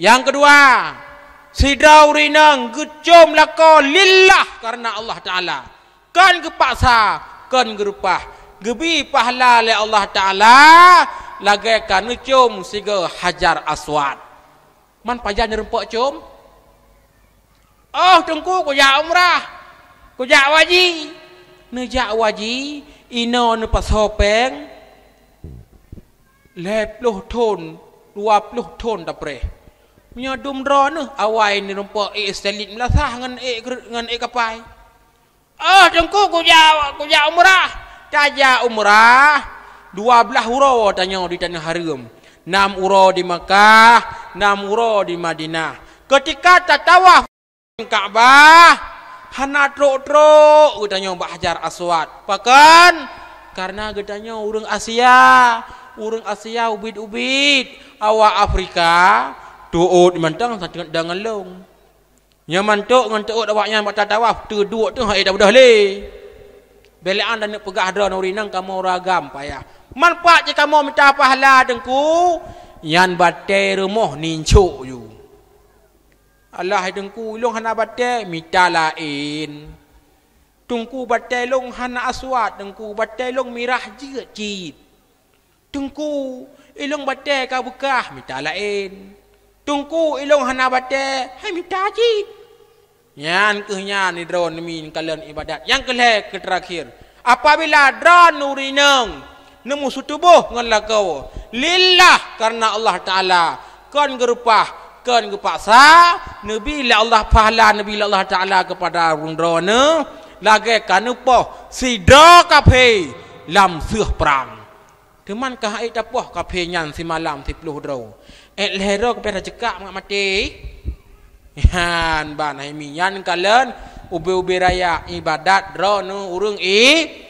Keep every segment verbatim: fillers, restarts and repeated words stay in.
Nyang keudua, sidroe ureueng inong geucom lakoe lillah kareuna Allah Taala. Kon geupaksa, kon geureupah. Geubri pahala lé Allah Taala lagèe ka neucom sigoe Hajar Aswad. Man pajan neureumpok com? "Oh, Teungku, kujak umrah, kujak waji." Neujak waji, inoe neupasoe pèng lhèe ploh thon, dua ploh thon tapreh. Meunyoe dum droeneuh, awai neureumpok ék satelit meulasah ngon ék ger-, ngon ék kapai. "Oh, Teungku, kujak, kujak umrah." Tajak umrah, dua blaih uroe tanyoe di Taneuh Hareuem. Nam uroe di Makkah, nam uroe di Madinah. Keutika tatawaf Ka'bah, hana trok-trok geutanyoe bak Hajar Aswad. Pakon? Kareuna geutanyoe ureueng Asia. Ureueng Asia ubit-ubit. Awak Afrika, teuôt mantong sateue deungon lôn. Nyoe mantong ngon teuôt awaknyan bak tatawaf, teuduek teuh hana tabeudôh lé. Bèk lé an taneuk peugah droeneuh ureueng inong kamoe ureueng agam payah. Man pat cit kamoe mita pahala, Teungku? Nyan batèe rumoh nincok ju. "Alah, hai Teungku, ilôn hana batèe." "Mita laén." "Teungku, batèe lôn hana aswad, Teungku, batèe lôn mirah jeuet cit." "Teungku, ilôn batèe ka beukah." "Mita laén." "Teungku, ilôn hana batèe." "Hai mita cit." Nyan kheueh nyan droeneuh neukalon ibadat. Nyang keu lhèe, keu teurakhir, apabila droeneuh ureueng inong neumeuseutubôh ngon lakoe lillah, kareuna Allah Taala, kon geureupah, kon geupaksa, neubi lé Allah pahala, neubi lé Allah Taala keupada ureueng droeneuh lagèe ka neupoh sidroe kafé lam seueh prang. Teuma ka hana ék tapoh kafé nyan simalam siploh droe. Ék lhèe droe kafé taceukak mangat maté. Nyan ban hai mi, nyan kalon ubé-ubé raya ibadat droeneuh ureueng i-,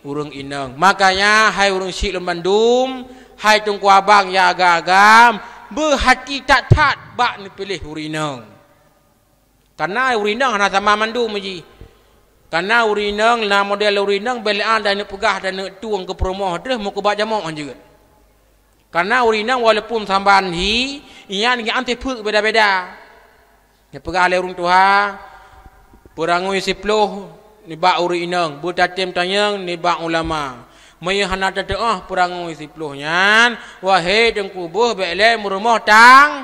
ureueng inong. Makanya, hai ureueng syik lôn bandum, hai teungku abang nyang agam-agam, beuhati that-that bak neupiléh ureueng inong. Kareuna ureueng inong hana sama mandum jih. Kareuna ureueng inong na model ureueng inong bèk lé an taneuk peugah taneuk tueng keu peurumoh trôh meukeubah jamoe jeuet. Kareuna ureueng inong walaupun saban hi, nyan nyan sifeuet beda-beda. Neupeugah lé ureueng tuha, peurangui siploh nibak ureueng inong, beutatem tanyong nibak ulama. Meunyoe hana tateu'oh peurangui siploh nyan, wahé teungku beuh bèk lé meurumoh tang-,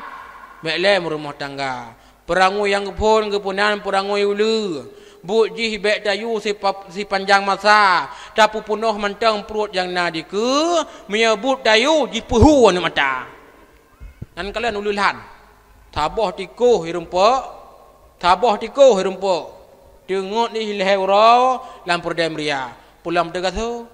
bèk lé meurumoh tangga. Peurangui nyang geuphon geupeunan peurangui uleue. Buet jih bèk tayue sipa-, sipanjang masa, tapeupunoh mantong pruet nyang na dikeue, meunyoe buet tayue jipeuhu aneuk mata. Nyan kalon uleue lhan. Saboh tikôh ireumpok, saboh tikôh ireumpok. Teungeut di lhèe uroe lam peureudèe meuria. Pulang teugasoe.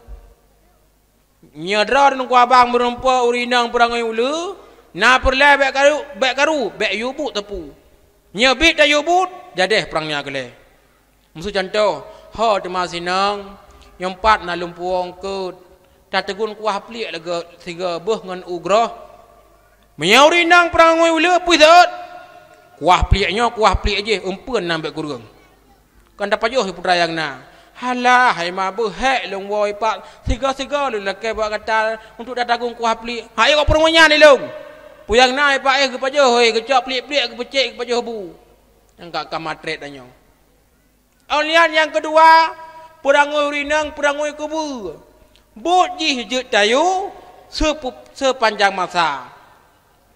Nyoe droe teungku abang meureumpok ureueng inong peurangui uleue, na peureulèe bèk karu, bèk karu, bèk yue buet teupeu. Nyoe biet tayue buet, jadèh prang nyan keulèe. Miseue cuntoh, ho teuma sinong, nyoe pat na lumpuong keut, tateugon kuah pliek lagèe sigoe beuh ngon u groh. Meunyoe ureueng inong peurangui uleue, peue seuôt? Kuah pliek nyoe, kuah pliek jih, eumpeuen na bèk kureueng. Kan tapajoh di putra nyang na. Halah, hai ma beuh, hék lôn woe ipak. Sigoe-sigoe lôn lakèe bak gata untuk tatagong kuah pliek. Hai, wak peurumoh nyan ilôn. Peue nyang na ipak éh geupajoh, hôi, geucok pliek-pliek, geupeucék, geupajoh bu. Nyang ka, ka matrét tanyoe. Awak nyan nyang keudua, peurangui ureueng inong, peurangui keubeue. Buet jih jeuet tayue seu-, seupanjang masa.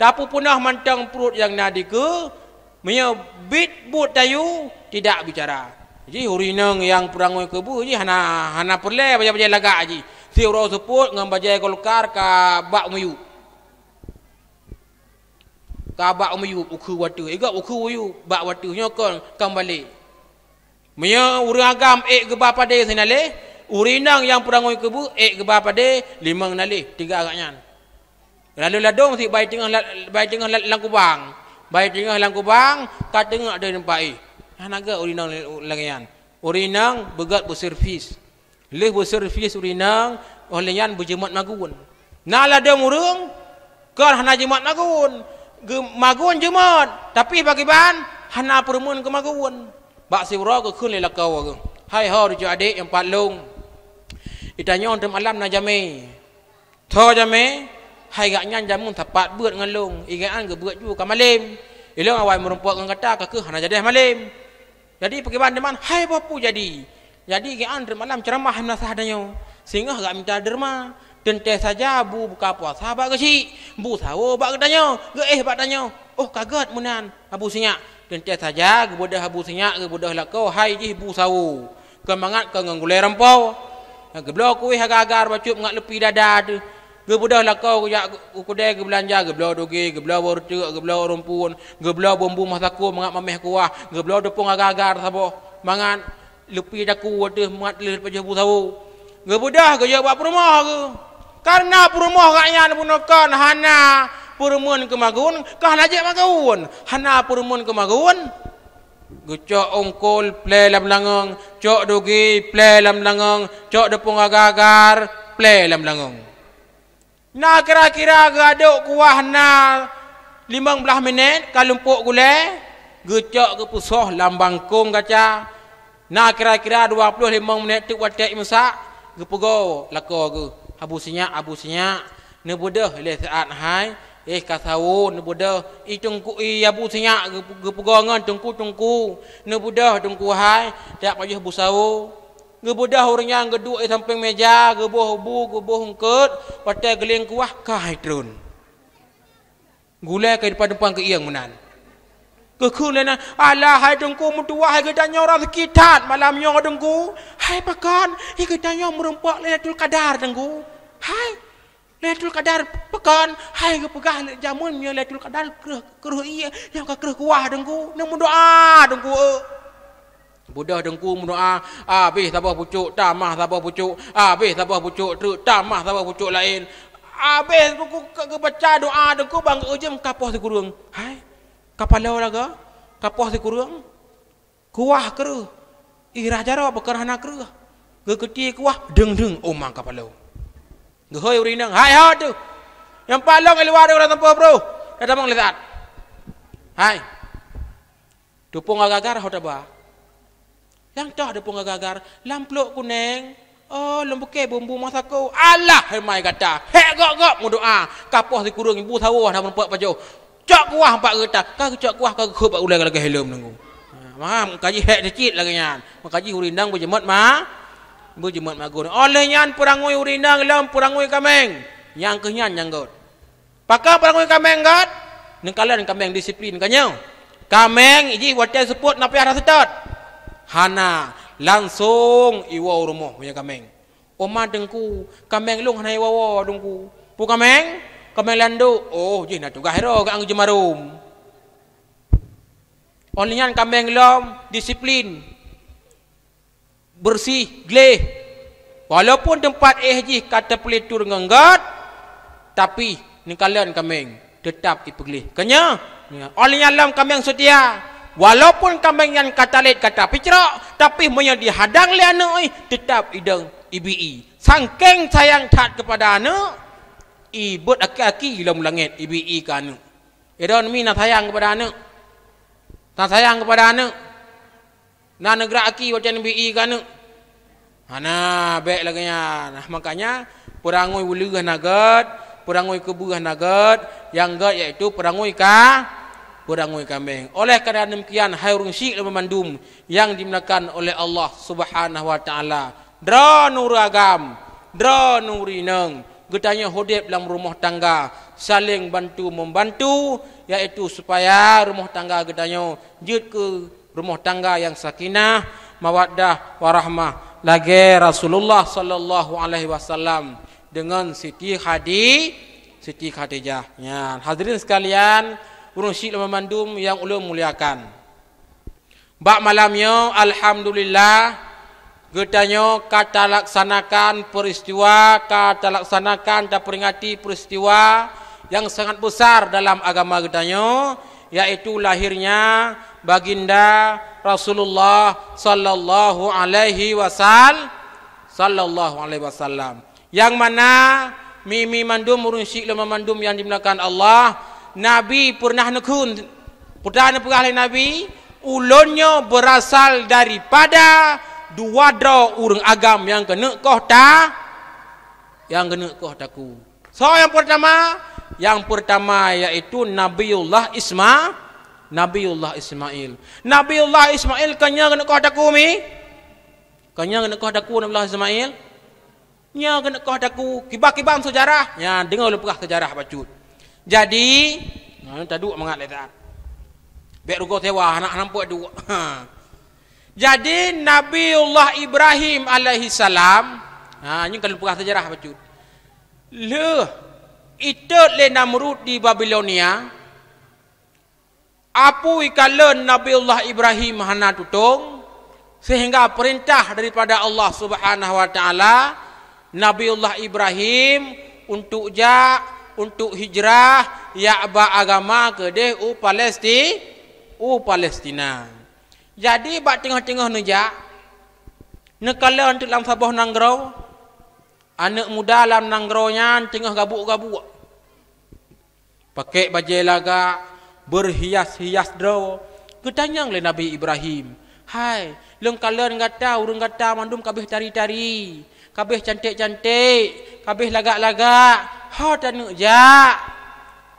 Tapeupunoh mantong pruet nyang na dikeue, meunyoe biet buet tayue, tidak bicara. Jih ureueng inong nyang peurangui keubeue jih hana, hana peureulèe bajèe-bajèe lagak jih. Siuroe seupôt ngon bajèe Golkar ka bak u miyueb. Ka bak u miyueb, u keue watèe. Igob u keue u miyueb, bak watèe nyoe kon, kon balek. Meunyoe ureueng agam ék geuba padé sinaleh, ureueng inong nyang peurangui keubeue ék geuba padé limong naleh, tiga agak nyan. Lalu ladôm sit bai teungoh la-, bai teungoh la-, lam kubang. Bai teungoh lam kubang, ka teungoh deuh teumpat éh. Hana gèt ureueng inong lagèe nyan. Ureueng inong beugèt beuservis. Lheueh beuservis ureueng inong, óh lheueh nyan beujeumot magun. Na ladôm ureueng, kon hana jeumot magun. Geu-, magun jeumot, tapi pakriban hana peureumeun keu magun. Bak siuroe geukheun lé lakoe geuh, "Hai ho cucu adék nyang pat lôn. Di tanyoe teuma lam na jamé." Tho jamé, Hai gobnyan jameun sapat beuet ngon lôn, i gobnyan geubeuet ju ka malem. Ilôn awai meurumpok ngon gata ka kheueh hana jadeh malem. Jadi pakriban teuma, hai boh peue jadi? Jadi gobnyan rot malam ceuramah meunasah tanyoe. Singoh gak mita deurma. Teuntée saja bu buka puasa bak geuchik, bu sawo bak geutanyoe, geuéh bak tanyoe. Oh ka gét meunan, Abu Sinyak. Teuntée saja geubeudôh Abu Sinyak, geubeudôh lakoe hai jih bu sawo. Keu mangat keu ngon gulée rampo. Geubloe kueh agar-agar bacut mangat leupi dada teuh. Geubeudôh lakoe geujak u keudée geubeulanja, geubloe dogée, geubloe boh reuteuek, geubloe rumpun, geubloe bumbu masako mangat mameh kuah, geubloe teupông agar-agar saboh mangat leupi takue teuh mangat lheueh pajoh bu sawo. Geubeudôh geujok bak peurumoh geuh. Kareuna peurumoh gobnyan bunoe kon hana peureumeuen keu magun, ka hana jeuet magun. Hana peureumeuen keu magun. Geucok ungkol plée lam langong, cok dogée plée lam langong, cok teupông agar-agar plée lam langong. Na kira-kira geuadok kuah na limong blaih minét ka lumpok gulée, geucok geupeusoh lam bangkong gaca. Na kira-kira dua ploh limong minét teuk watée imsak, geupeugoe lakoe geuh, Abu Sinyak, Abu Sinyak, neubeudôh lé siat hai, éh ka sawo neubeudôh, i teungku i Abu Sinyak geup-, geupeugoe ngon teungku-teungku, neubeudôh teungku hai, tajak pajoh bu sawo. Geubeudôh ureuëng nyan geuduek di sampéng méja, geuboh bu, geuboh eungkôt, watée geulieng kuah, ka hai trôn. Gulée ka dipan-dipan keu ieng meunan. Geukheun lé na, "Alah hai Teungku meutuwah, hai geutanyoe raseuki that malam nyoe Teungku. Hai pakon, hai geutanyoe meurumpok Lailatul Qadar Teungku. Hai, Lailatul Qadar pakon, hai geupeugah lé jameun nyoe Lailatul Qadar kreueh, kreueh ié, nyoe ka kreueh kuah Teungku. Neumeudoa Teungku, eu." Beudôh Teungku meudoa, abéh saboh pucôk, tamah saboh pucôk, abéh saboh pucôk treuk, tamah saboh pucôk laén. Abéh Teungku ka geubaca doa Teungku ban geuujeuen ka poh sikureueng. Hai, ka paloe lagée, ka poh sikureueng. Kuah kreueh. Irah jaroe bukon hana kreueh. Geukeuti kuah, deueng-deueng oma ka paloe. Geuhôi ureuëng inong, "Hai ho teuh. Nyang palong i luwa deuh ureuëng sampôh broh. Dah tamong lé saat." Hai. Teupông agar-agar ho taba. Nyang toh teupông agar-agar, lam plôk kunéng. Oh, lôn peuké bumbu masako. Alah, hai mai gata. Hék gok-gok meudoa. Ka poh sikureueng bu sawo hana meurumpok pajoh. Cok kuah bak gata. Ka geucok kuah ka geukheueh bak ulée lagée helom Teungku. Ha, maka jih hék teucit lagée nyan. Maka jih ureuëng inong beujeumet ma-, beujeumet magun. Óh lheueh nyan peurangui ureuëng inong lom peurangui kaméng. Nyang kheueh nyan nyang gét. Pakon peurangui kaméng gét? Neukalon kaméng disiplin ka nyoe. Kaméng jih watée seupôt na payah taseutôt. Hana, langsong iwoe u rumoh meunyoe kaméng. "Oma Teungku, kaméng lôn hana iwoe-woe Teungku." "Peue kaméng?" "Kaméng landok." "Oh, jih na tugaih droe geuangeujeue marom." Óh lheueh nyan kaméng lom disiplin. Beureuséh, gleh. Walaupun teumpat éh jih ka teupeuleutur ngon gét, tapi neukalon kaméng teutap ipeugleh. Keunyoe, óh lheueh nyan lom kaméng seutia. Walaupun kaméng nyan ka talét ka tapicrok, tapi meunyoe jihadang lé aneuëk jih, teutap idong ibi-i. Sangkéng sayang that keupada aneuëk, ibeuet aki-aki lom langét ibi-i keu aneuëk. Idong mi na sayang keupada aneuëk. Na sayang keupada aneuëk. Na neugrak aki watée neubi-i keu aneuëk? Hana, bék lagée nyan. Nah, makanya, peurangui uleueh na gét, peurangui keubeueh na gét, nyang gét yaitu peurangui ka-, peurangui kaméng. Oleh karena demikian, hai ureuëng syik lôn banmandum nyang dimuliakan oleh Allah Subhanahu wa Taala, droeneuh ureuëng agam, droeneuh ureuëng inong, geutanyoe udeb lam rumoh tangga, saléng bantu-membantu, yaitu supaya rumoh tangga geutanyoe jeuet keu rumoh tangga nyang sakinah, mawaddah, warahmah, lagée Rasulullah sallallahu alaihi wasallam deungon Siti Khadi-, Siti Khadijah. Nyan, hadirin sekalian, ureuëng syik lôn banmandum nyang ulôn muliakan. Bak malam nyoe, alhamdulillah, geutanyoe ka talaksanakan peristiwa, ka talaksanakan, taperingati peristiwa nyang sangat besar dalam agama geutanyoe, yaitu lahirnya Baginda Rasulullah sallallahu alaihi wasal-, sallallahu alaihi wasallam. Nyang mana mi-, mi mandum ureuëng syik lôn banmandum nyang dimuliakan Allah, Nabi peureunah neukheun, peue neupeugah lé Nabi, "Ulôn nyoe beurasal daripada dua droe ureuëng agam nyang keuneuk koh ta-, nyang keuneuk koh takue." Soe nyang peurtama? Nyang peurtama yaitu Nabiullah Isma-, Nabiullah Ismail. Nabiullah Ismail kon nyoe keuneuk koh takue mi? Kon nyoe keuneuk koh takue Nabiullah Ismail? Nyoe keuneuk koh takue, kiban-kiban seujarah. Nyan, deungoe lôn peugah seujarah bacut. Jadi, nah, taduek mangat lé that. Bèk rugoe sewa, hana, hana peuet duek. Ha. Jadi, Nabiullah Ibrahim alaihissalam, ha, nyoe ka lôn peugah seujarah bacut. Lheueh itot lé Namrud di Babilonia, apui kalon Nabiullah Ibrahim hana tutong, sehingga peurintah daripada Allah Subhanahu wa Taala, Nabiullah Ibrahim untuk jak, untuk hijrah, jak ba agama keudeh u Palesti-, u Palestina. Jadi, bak teungoh-teungoh neujak, neukalon teuk lam saboh nanggroe, aneuk muda lam nanggroe nyan teungoh gabuk-gabuk. Pakèk bajèe lagak, beurhias-hias droe, geutanyong lé Nabi Ibrahim, "Hai, lôn kalon gata, ureueng gata mandum ka abéh tari-tari, ka abéh canték-canték, ka abéh lagak-lagak, ho taneuk jak?"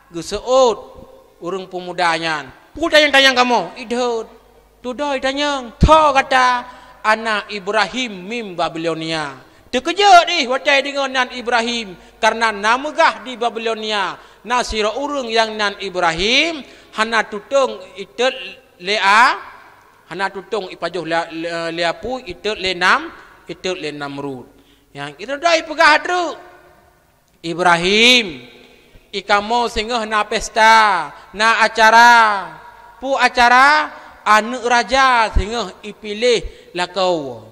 Geuseuôt ureueng peumuda nyan, "Peue tanyong-tanyong kamoe?" "Idhôt." "Tudoe tanyong, tho gata?" "Ana Ibrahim mim Babilonia." Teukeujot jih watèe deungoe nan Ibrahim, kareuna na meugah di Babilonia na sidroe ureueng nyang nan Ibrahim, hana tutong itot lé a-, hana tutong ipajoh lé, lé, lé apui, itot lé Nam-, itot lé Namrud. Nyang itu dai peugah treuk. "Ibrahim, i kamoe singoh na pesta, na acara." "Peue acara?" "Aneuk raja singoh ipiléh lakoe."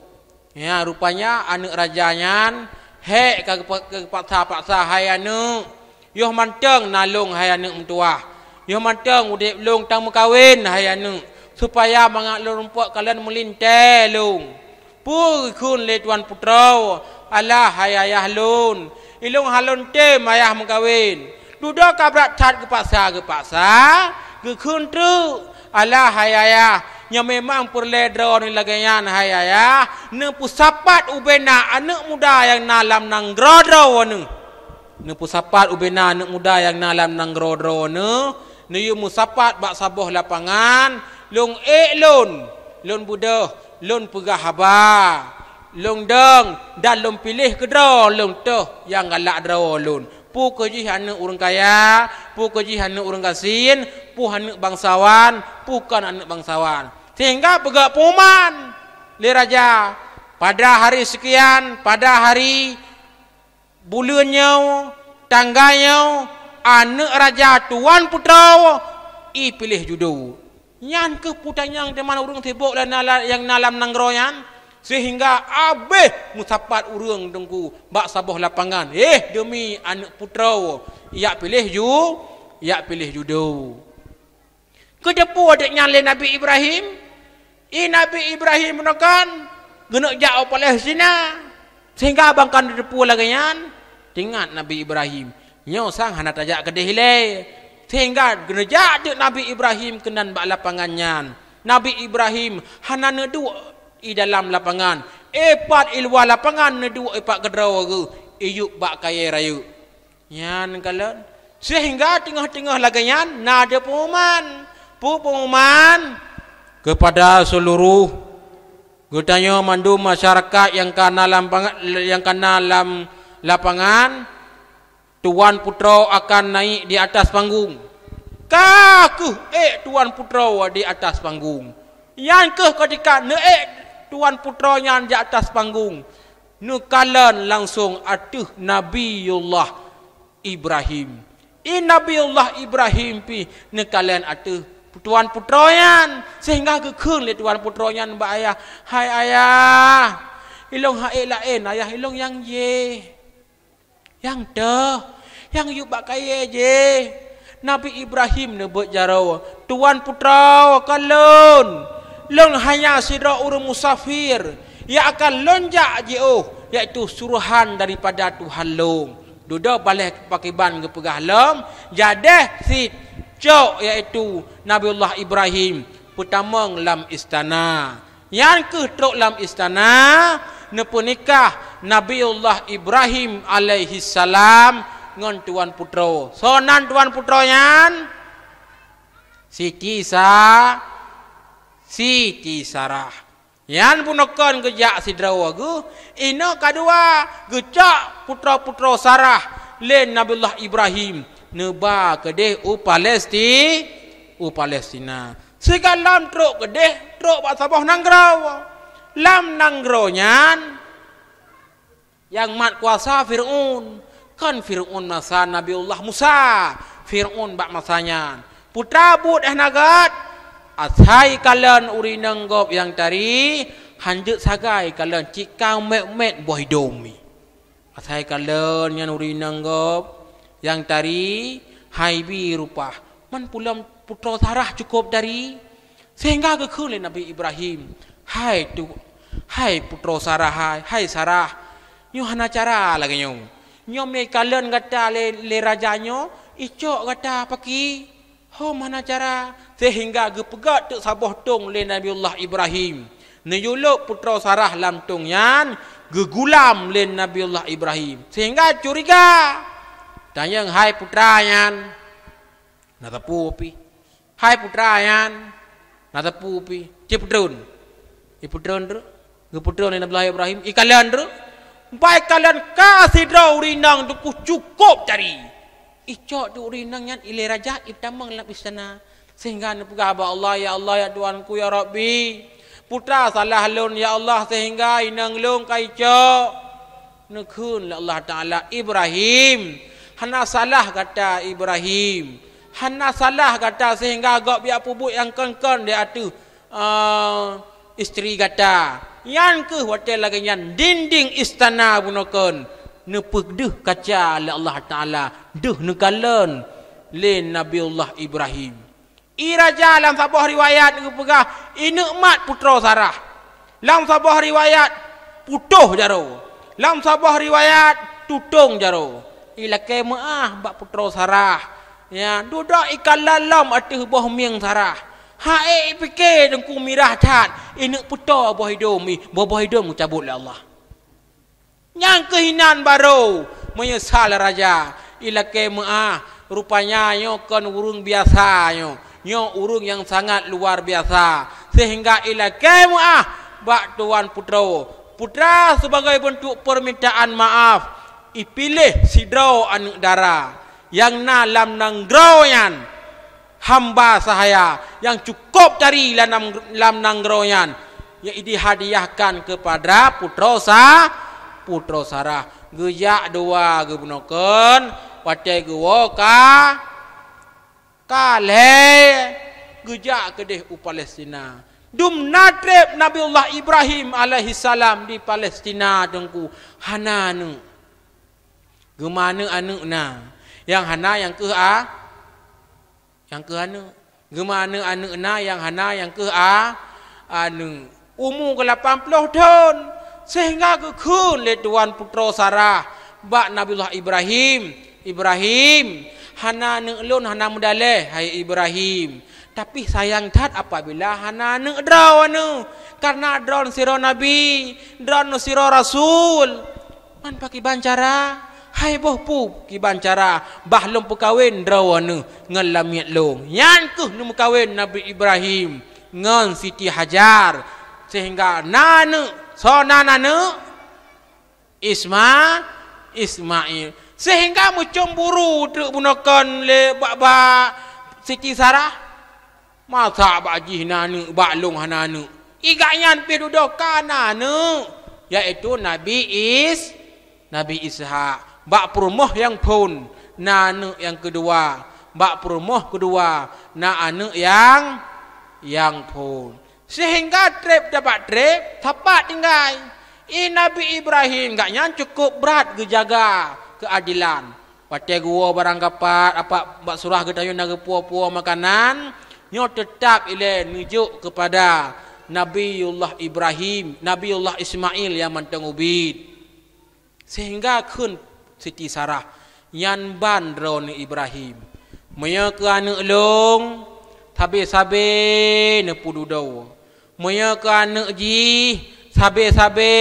Ya, rupanya aneuk raja nyan hék ka geupa-, geupaksa-paksa, "Hai aneuk, yoh mantong na lôn hai aneuk meutuwah. Yoh mantong udép lôn tameukawen hai aneuk, supaya mangat lôn rumpok kalon meulintèe lôn." Peue geukheun lé tuan putroe, "Alah hai ayah lôn, ilôn hana lôn tem ayah meukawen." Dudoe ka brat that geupaksa-geupaksa, geukheun treuk, "Alah hai ayah, nyoe memang peureulèe droeneuh lagèe nyan hai ayah, neupeusapat ubena aneuk muda nyang na lam nanggroe droeneuh." Neupeusapat ubena aneuk muda nyang na lam nanggroe droeneuh, neuyue meusapat bak saboh lapangan, lôn ék lôn, lôn beudôh, lôn peugah haba, lôn dong, dan lôn piléh keudroe lôn toh nyang galak droe lôn. Peue keu jih aneuk ureueng kaya, peue keu jih aneuk ureueng gasien, peue aneuk bangsawan, peue kon aneuk bangsawan. Sehingga peugah pengumuman lé raja, pada hari sekian, pada hari buleuen nyoe, tanggai nyoe, aneuk raja tuan putroe ipiléh judo. Nyan keuh peue tanyong teuma ureueng sibok nyang na la-, nyang na lam nanggroe nyan, sehingga abéh meusapat ureueng teungku bak saboh lapangan. Eh, deumi aneuk putroe, jak piléh ju-, jak piléh judo. Geuteupeue teuk nyan lé Nabi Ibrahim. I Nabi Ibrahim nyoe kan geuneuk jak u Palestina, sehingga ban ka neuteupeue lagèe nyan. Teuingat Nabi Ibrahim, nyoe sang hana tajak keudeh ilèe, sehingga geuneujak teuk Nabi Ibrahim keunan bak lapangan nyan. Nabi Ibrahim hana neuduek i dalam lapangan, i pat i luwa lapangan neuduek i pat keudroe geuh, iyup bak kayèe rayeuk. Nyan kalon. Sehingga teungoh-teungoh lagèe nyan na deuh pengumuman. Peue pengumuman? Kepada seluruh geutanyoe mandum masyarakat nyang ka na lam pang-, nyang ka na lam lapangan, tuan putroe akan naik di atas panggung. Ka keuh ék tuan putroe di atas panggung. Nyan keuh ketika neuék tuan putroe nyan di atas panggung, neukalon langsong ateueh Nabiullah Ibrahim. I Nabiullah Ibrahim pih neukalon ateueh tuan putroe nyan, sehingga geukheun lé tuan putroe nyan bak ayah, "Hai ayah, ilôn han ék laén, ayah ilôn nyang jéh. Nyang teuh, nyang yub bak kayèe jéh." Nabi Ibrahim neubeuet jaroe, "Tuan putroe, kon lôn. Lôn hanya sidroe ureueng musafir nyang akan lôn jak jiôh, yaitu suruhan daripada Tuhan lôn." Dudoe baléh pakriban geupeugah lom, jadeh cit cok, yaitu Nabiullah Ibrahim peutamong lam istana. Nyan keuh trok lam istana, neupeunikah Nabiullah Ibrahim alaihissalam ngon tuan putroe. Soe nan tuan putroe nyan? Siti Sa-, Siti Sarah. Nyan bunoe kon geujak sidroe geuh, inoe kadua geucok putroe-putroe Sarah lé Nabiullah Ibrahim neuba keudeh u Palesti-, u Palestina. Sigohlom trok keudeh, trok bak saboh nanggroe. Lam nanggroe nyan, nyang mat kuasa Fir'aun. Kon Fir'aun masa Nabiullah Musa, Fir'aun bak masa nyan. Putra buet hana gét, asai kalon ureueng inong gob nyang tari, hanjeuet sagai kalon cit ka mét-mét boh idom. Asai kalon nyan ureueng inong gob nyang tari, hai bi rupa. Man pulom putroe Sarah cukôp tari. Sehingga geukheun lé Nabi Ibrahim, "Hai tu, hai putroe Sarah, hai, hai Sarah, nyoe hana cara lagée nyoe. Nyoe mé kalon gata lé, lé raja nyoe, icok gata paki. Hom hana cara." Sehingga geupeugét teuk saboh tong lé Nabiullah Ibrahim. Neuyue lôb putroe Sarah lam tong nyan, geugulam lé Nabiullah Ibrahim. Sehingga curiga. Tanyong hai putra nyan, na teupeu pi. Hai putra nyan, na teupeu pi. Ci peutreun. Ci peutreun treuk. Geupeutreun lé Nabiullah Ibrahim. Ikalon treuk. Bai kalon ka sidroe ureueng inong teungku cukôp tari. Icok teuk ureueng inong nyan ilée raja, ipeutamong lam istana. Sehingga neupeugah bak Allah, "Ya Allah, ya Tuhanku, ya Rabbi, putra salah lôn, ya Allah, sehingga inong lôn ka icok." Neukheun lé Allah Taala, "Ibrahim, hana salah gata, Ibrahim. Hana salah gata sehingga gob jak peubuet nyang kon-kon di ateueh, eh, istri gata." Nyan kheueh watée lagée nyan dinding istana bunoe kon neupeudeuh kaca lé Allah Taala, deuh neukalon lé Nabiullah Ibrahim. I raja lam saboh riwayat geupeugah, ineuk mat putroe Sarah. Lam saboh riwayat, putôh jaroe. Lam saboh riwayat, tutong jaroe. Ilakée meuáh bak putroe Sarah. Ya, dudoe ikalon lom ateueh boh mieng Sarah. Hai ipike teungku mirah that, ineuk putôh boh idom, boh-boh idom geucabot lé Allah. Nyang keuh inan barô meunyeusal raja, ilakée meuáh, rupanya nyoe kon ureuëng biasa nyoe, nyoe ureuëng nyang sangat luar biasa, seuhingga ilakée meuáh bak tuan putroe. Putra sibagai beuntuk peumintaan maáf, ipiléh sidroe aneuëk dara nyang na lam nanggroe nyan. Hamba sahaya nyang cukôp tari lam, lam nanggroe nyan, nyang dihadiahkan keupada putroe Sa-, putroe Sarah. Geujak dua geubunoe kon, watée geuwoe ka, ka lhée geujak keudeh u Palestina. Dum na treb Nabiullah Ibrahim alaihissalam di Palestina teungku, hana aneuëk. Geuma aneuëk-aneuëk na, nyang hana nyang keuh a-, nyang keuh aneuëk. Geuma aneuëk-aneuëk na nyang hana nyang keuh a-, aneuëk. Umu geuh lapan ploh thon, seuhingga geukheun lé tuan putroe Sarah bak Nabiullah Ibrahim, "Ibrahim, hana aneuëk lôn hana meudaleh, hai Ibrahim. Tapi sayang that apabila hana aneuëk droeneueh, kareuna droeneueh sidroe nabi, droeneueh sidroe rasul." Man pakiban cara, hai boh pu kiban cara, bah lôn peukawen droeneueh ngon lamiet lôn. Nyan keuh neumeukawen Nabi Ibrahim ngon Siti Hajar, seuhingga na aneuëk. Soe nan aneuëk? Isma-, Ismail. Seuhingga meucemburu teuk bunoe kon lé bak, bak Siti Sarah. Masa bak jih na aneuëk, bak lôn hana aneuëk? Igak nyan pih dudoe ka na aneuëk, yaitu Nabi Is-, Nabi Ishak. Bak peurumoh nyang phon na aneuëk nyang keudua. Bak peurumoh keudua na aneuëk nyang, nyang phon. Seuhingga treb dapat treb, sapat tinggai. I Nabi Ibrahim gak nyan cukôp brat geujaga keuadilan. Watée geuwoe barang gapat, apat bak surah geutanyoe na geupuwoe-puwoe makanan, nyoe teutab ilée neujok keupada Nabiullah Ibrahim, Nabiullah Ismail nyang mantong ubit. Seuhingga kheun Siti Sarah, "Nyan ban droeneueh Ibrahim. Meunyoe keu aneuëk lôn, sabe-sabe neupeududoe. Meunyoe keu aneuëk jih, sabe-sabe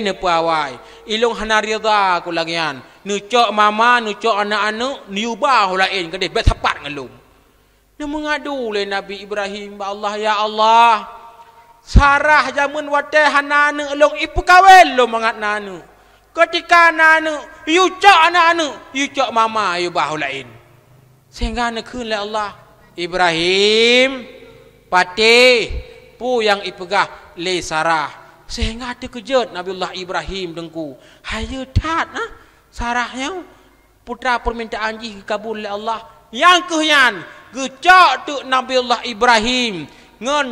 neupeuawai. Ilôn hana ridha keu lagèe nyan. Neucok mama, neucok aneuk-aneuk, neuyue ba ho laén keudéh, bèk sapat ngon lôn. Neumeungadu lé Nabi Ibrahim bak Allah, "Ya Allah, Sarah jameun watèe hana aneuk lôn, ipeukawén lôn mangat na aneuk. Keutika na aneuk, yue cok aneuk-aneuk, yue cok mama, yue ba ho laén. Sehingga neukheun lé Allah, 'Ibrahim, patéh peue nyang ipeugah lé Sarah.' Sehingga teukeujot Nabiullah Ibrahim, Teungku. Hayeue that, nah, Sarah nyoe, putra peumintaan jih geukabul lé Allah. Nyang kheueh nyan, geucok teuk Nabiullah Ibrahim ngon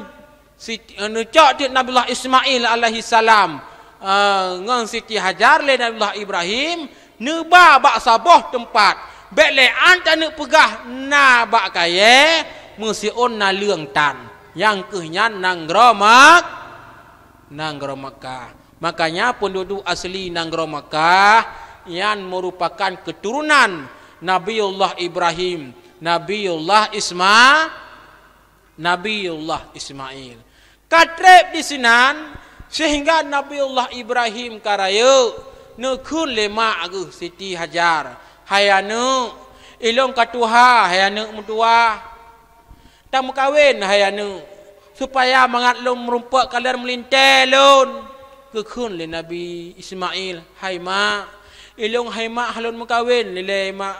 Siti, eh, neucok teuk Nabiullah Ismail alaihissalam, eh, ngon Siti Hajar lé Nabiullah Ibrahim, neuba bak saboh teumpat. Bèk lé ant taneuk peugah na bak kayèe, meusiôn naleueng tan. Nyang kheueh nyan nanggroe Mak-, nanggroe Makkah. Makanya penduduk asli nanggroe Makkah nyan merupakan keturunan Nabiullah Ibrahim, Nabiullah Isma-, Nabiullah Ismail. Ka trép disinan, sehingga Nabiullah Ibrahim ka rayeuk, neukheun lé mak geuh Siti Hajar, "Hai aneuk, ilôn ka tuha, hai aneuk meutuwah. Tameukawen, hai aneuk, supaya mangat lôn meurumpok kalon meulintèe lôn." Geukheun lé Nabi Ismail, "Hai mak, ilôn hai mak han lôn meukawen ilèe mak.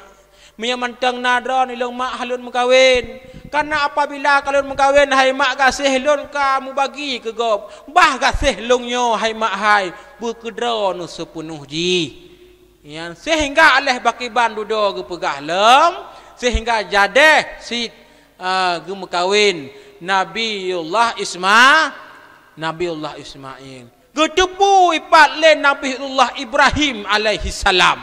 Meunyoe mantong na droeneuh lôn mak han lôn meukawen. Kareuna apabila ka lôn meukawen, hai mak, gaséh lôn ka mubagi keu gob. Bah gaséh lôn nyoe, hai mak hai, beu keu droeneuh seupeunoh jih." Nyan sehingga aléh pakiban dudoe geupeugah lom, sehingga jadèh sit, a, geumeukawen Nabiullah Isma-, Nabiullah Ismail. Geuteupeue ipat lé Nabiullah Ibrahim alaihissalam.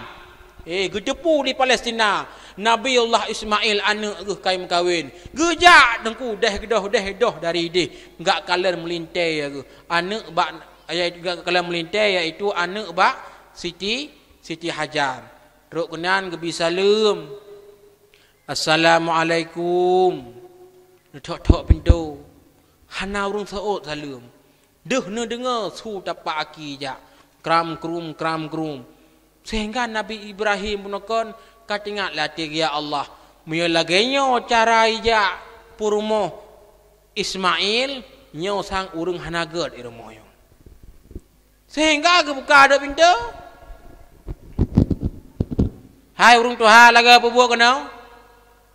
Eh, geuteupeue di Palestina, Nabiullah Ismail aneuk geuh ka meukawen. Geujak Teungku dèh geudoh, dèh doh dari idéh. Geujak kalon meulintèe geuh. Aneuk bak, yaitu, geujak kalon meulintèe, yaitu aneuk bak Siti, Siti Hajar. Trok keunan geubi saleuem. "Assalamualaikum." Neuthok-thok pintoe. Hana ureueng seuôt saleuem. Deuh neudeungoe su tapak aki jak, kram krum, kram krum. Sehingga Nabi Ibrahim bunoe kon ka teuingat lam até, "Ya Allah, meunyoe lagèe nyoe cara ijak peurumoh Ismail, nyoe sang ureueng hana gèt i rumoh nyoe." Sehingga geubuka deuek pintoe. "Hai ureueng tuha, lagèe peue buet keunoe?"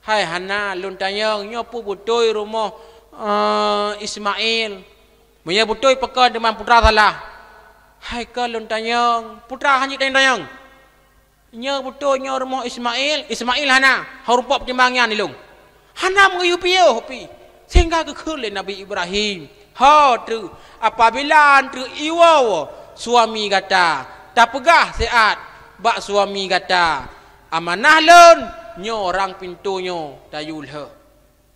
"Hai hana, lôn tanyong, nyoe peue beutôi rumoh, eh, Ismail? Meunyoe beutôi, pakon teuma putra salah?" "Hai kon lôn tanyong, putra hana jeuet tanyong-tanyong. Nyoe beutôi nyoe rumoh Ismail?" "Ismail hana, hana rumpok peutimbang nyan ilôn." Hana meuyue piôh pih, sehingga geukheun lé Nabi Ibrahim, "Ho treuk, apabila treuk iwoe suami gata, tapeugah siat bak suami gata, 'Amanah lôn, nyoe rang pintoe nyoe tayue lheueh.'"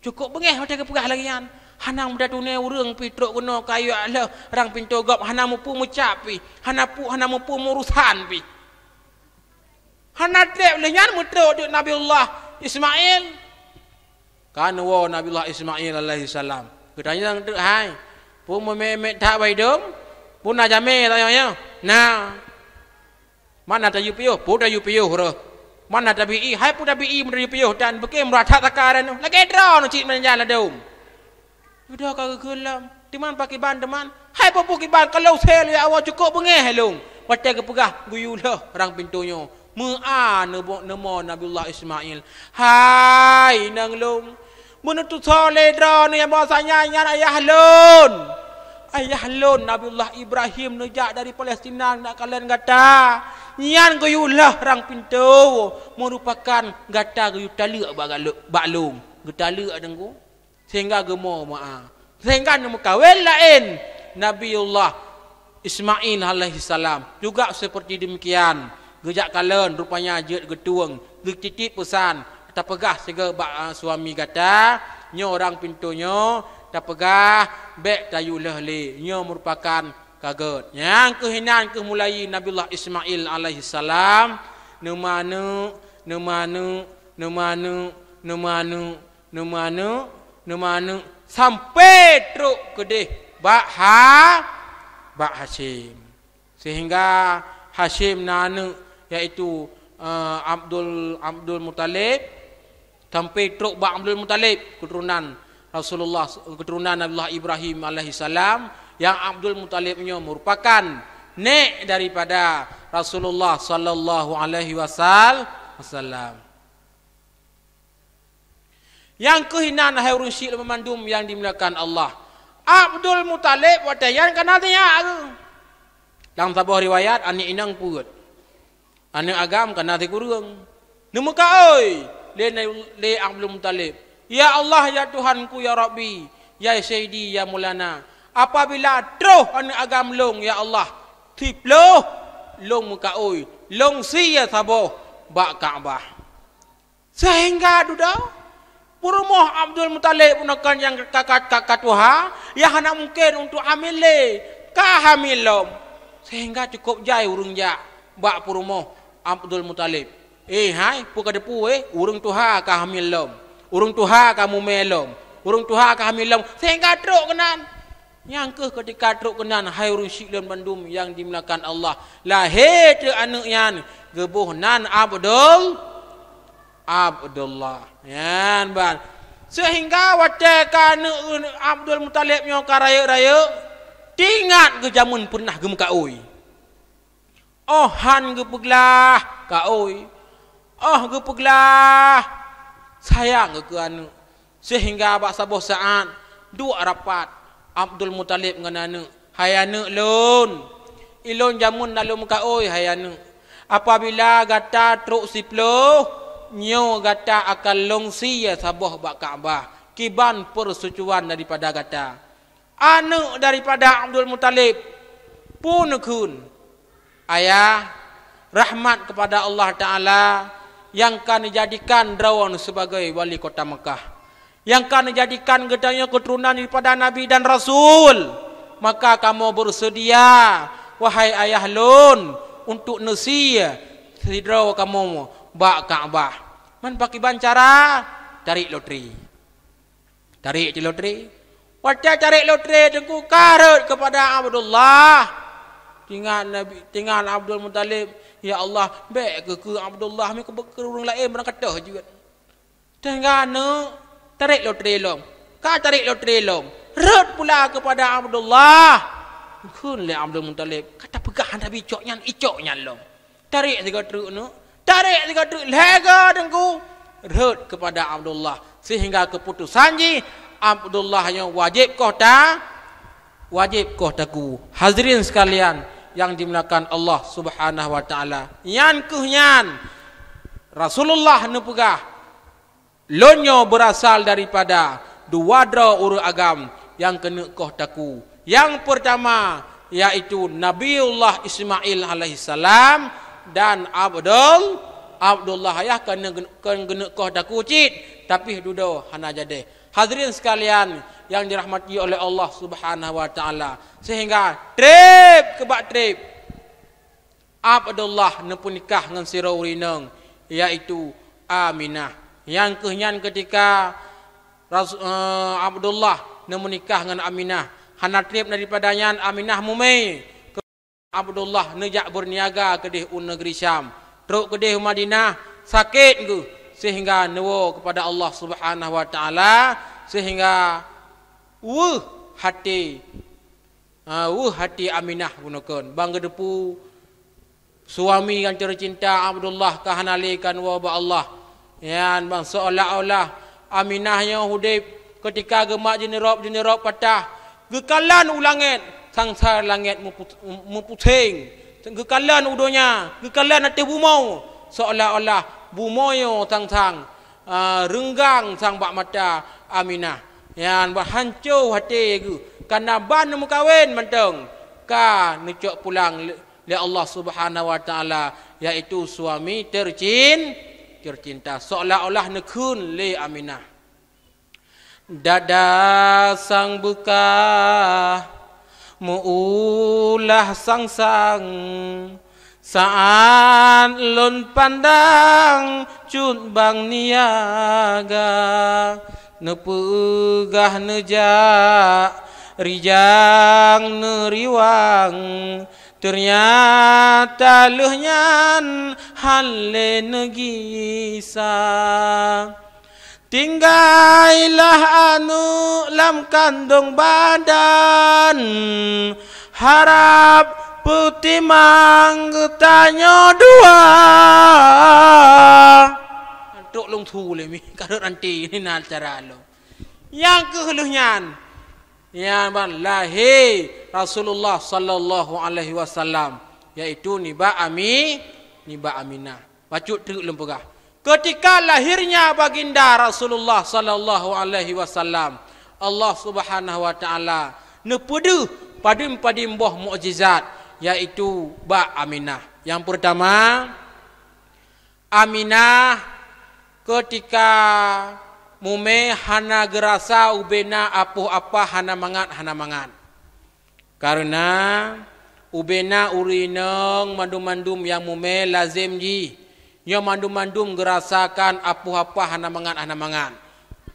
Cukôp beungèh watèe geupeugah lagèe nyan. Hana meudat tuné ureueng pih trok keunoe ka yue lheueh rang pintoe gob, hana mupeue meucap pih, hana pu-, hana mupeue meurusan pih. Hana trép lheueh nyan meutrok teuk Nabiullah Ismail. Ka neuwoe Nabiullah Ismail alaihissalam. Geutanyong teuk, "Hai, peue meumèt-mèt that bak idông? Peue na jamé tanyoe nyoe?" "Na." "Mana tayue piôh?" "Peue tayue piôh rôh." "Mana tabi ie?" "Hai peue tabi ie meunyoe tayue piôh tan, beukém rata saka droeneuh. Lagèe droeneuh cit meunan ladôm." Dudoe ka geukheun lom. Teuma pakiban teuma, "Hai peue-peue kiban, ka lôn sel ya Allah, cukôp beungèh lôn." Watèe geupeugah geuyue lheueh rang pintoe nyoe, meu'ah neubo-, neumo Nabiullah Ismail. "Hai inong lôn, meuneutusoe lé droeneuh nyang bahwasanya nyan ayah lôn. Ayah lôn Nabiullah Ibrahim neujak dari Palestina neujak kalon gata. Nyan geuyue lheueh rang pintoe, meurupakan gata geuyue taleuek bak galo-, bak lôn." Geutaleuek Teungku. Sehingga geumo meu'ah. Sehingga neumeukawen laén Nabiullah Ismail alaihissalam. Juga seperti demikian, geujak kalon rupanya jeuet geutueng, geutitip peusan, tapeugah sigoe bak, ah, suami gata, nyoe rang pintoe nyoe, tapeugah bèk tayue lheueh lé, nyoe meurupakan ka gèt. Nyang keuh inan keuh mulai Nabiullah Ismail alaihissalam, neumaneuk, neumaneuk, neumaneuk, neumaneuk, neumaneuk, neumaneuk, sampoe trok keudeh bak Ha-, bak Hasyim. Sehingga Hasyim na aneuk, yaitu, eh, Abdul, Abdul Muthalib, sampai trok bak Abdul Muthalib, keturunan Rasulullah, keturunan Nabiullah Ibrahim alaihissalam, yang Abdul Muthalib nyoe merupakan nek daripada Rasulullah sallallahu alaihi wasal-, wasallam. Nyang keuh inan, hai ureuëng syiek lôn banmandum nyang dimuliakan Allah. Abdul Muthalib watée nyan ka na sinyak geuh. Lam saboh riwayat, aneuk inong peuet. Aneuk agam ka na sikureueng. Neumeukaôi lé, lé Abdul Muthalib, "Ya Allah, ya Tuhanku, ya Rabbi, ya Sayyidi, ya Maulana, apabila troh aneuk agam lôn, ya Allah, siplôh lôn meukaôi, lôn sie saboh bak Ka'bah." Sehingga dudoe peurumoh Abdul Muthalib bunoe kon nyang ka, ka, ka, ka tuha, nyang hana mungken untuk hamil lé, ka hamil lom. Sehingga cukup jai ureuëng jak bak peurumoh Abdul Muthalib. "Eh, hai, peue ka teupeu, eh, ureuëng tuha ka hamil lom, ureuëng tuha ka mumè lom, ureuëng tuha ka hamil lom," sehingga trok keunan. Nyang keuh keutika trok keunan, hai ureuëng syiek lôn bandum nyang dimuliakan Allah, lahé teuk aneuk nyan, geuboh nan Abdul, Abdullah. Nyan ban. Sehingga watée ka aneuk Abdul Muthalib nyoe ka rayeuk-rayeuk, teuingat geuh jameun peureunah geumeukaôi. Óh han geupeuglah kaôi, óh geupeuglah sayang geuh keu aneuk, sehingga bak saboh saát duek rapat Abdul Muthalib ngon aneuk, "Hai aneuk lôn, ilôn jameun na lôn meukaôi, hai aneuk. Apabila gata trok siplôh, nyoe gata akan lôn sie saboh bak Ka'bah, kiban peusucuan daripada gata." Aneuk daripada Abdul Muthalib pun neukheun, "Ayah, rahmat kepada Allah Taala nyang ka neujadikan droeneuh sebagai wali kota Mekah, nyang ka neujadikan geutanyoe keuturonan daripada Nabi dan Rasul. Maka kamoe beuseudia, wahai ayah lôn, untuk neusie sidroe kamoe bak Ka'bah. Man pakriban cara? Tarek lotre." Tarek cit lotre. Watée tarek lotre, Teungku, ka rhot keupada Abdullah. Teuingat Nabi, teuingat Abdul Muthalib, "Ya Allah, bék keu, keu Abdullah, meukeubeuet keu ureuëng laén barangkatoh jeuet." Teuingat neuk, tarek lotre lom. Ka tarek lotre lom, rhot pula keupada Abdullah. Kheun lé Abdul Muthalib, "Ka tapeugah hana icok nyan, icok nyan lom." Tarek sigoe treuk neuk, tarek sigoe treuk lhée goe, Teungku, rhot keupada Abdullah, sehingga keuputosan jih Abdullah nyoe wajéb koh ta-, wajéb koh taku. Hadirin sekalian yang dimuliakan Allah Subhanahu wa Taala, nyan keuh nyan Rasulullah neupeugah, "Lôn nyoe beurasal daripada dua droe ureuëng agam nyang keuneuk koh taku. Nyang peurtama, yaitu Nabiullah Ismail alaihissalam dan Abdul, Abdullah, ayah, keuneuk, keuneuk koh taku cit, tapi dudoe hana jadeh." Hadirin sekalian yang dirahmati oleh Allah Subhanahu wa Taala, sehingga treb keu bak treb, Abdullah neupeunikah ngon sidroe ureuëng inong, yaitu Aminah. Nyang keuh nyan keutika Ras-, eh, Abdullah neumeunikah ngon Aminah, hana treb daripada nyan Aminah mumè. Abdullah neujak beurniaga keudeh u neugri Syam, trok keudeh u Madinah, sakét geuh, sehingga neuwoe keupada Allah Subhanahu wa Taala, sehingga weueh até Ha, weueh até Aminah bunoe kon, ban geuteupeue suami nyang teucinta Abdullah ka hana lé, ka neuwoe bak Allah. Nyan ban seolah-olah Aminah nyoe udeb keutika geumat jinirôb-jinirôb patah, geukalon u langét, sang-sang langét meupu-, meupuséng, geukalon u donya, geukalon ateueh bumoe, seolah-olah bumoe nyoe sang-sang ah, reunggang sang bak mata Aminah. Nyan ban hanco até geuh, kana ban neumeukawen mantong, ka neucok pulang lé, lé Allah Subhanahu wa Taala, yaitu suami tercin-, tercinta. Seolah-olah neukheun lé Aminah, "Dada sang beukah, meuulah sang-sang, saát lôn pandang cut bang niaga, neupeugah neujak rijang neuriwang, Teunyata lheueh nyan han lé neugisa. Tinggailah aneuk lam kandong badan, harab peutimang geutanyoe dua. Trok lôn su lé mi, ka rhot ranté, nyan cara lôn. Nyang keuh lheueh nyan, nyan ban lahé Rasulullah sallallahu alaihi wasallam, yaitu nibak Ami-, nibak Aminah. Bacut treuk lôn peugah. Keutika lahirnya baginda Rasulullah sallallahu alaihi wasallam, Allah Subhanahu wa Taala neupeudeuh padum-padum boh mukjizat, yaitu bak Aminah. Nyang peurtama, Aminah keutika mumé hana geurasa ubena apoh apah, hana mangat, hana mangat. Kareuna ubena ureuëng inong mandum-mandum nyang mumé lazem jih, nyoe mandum-mandum geurasakan apoh apah, hana mangat, hana mangat.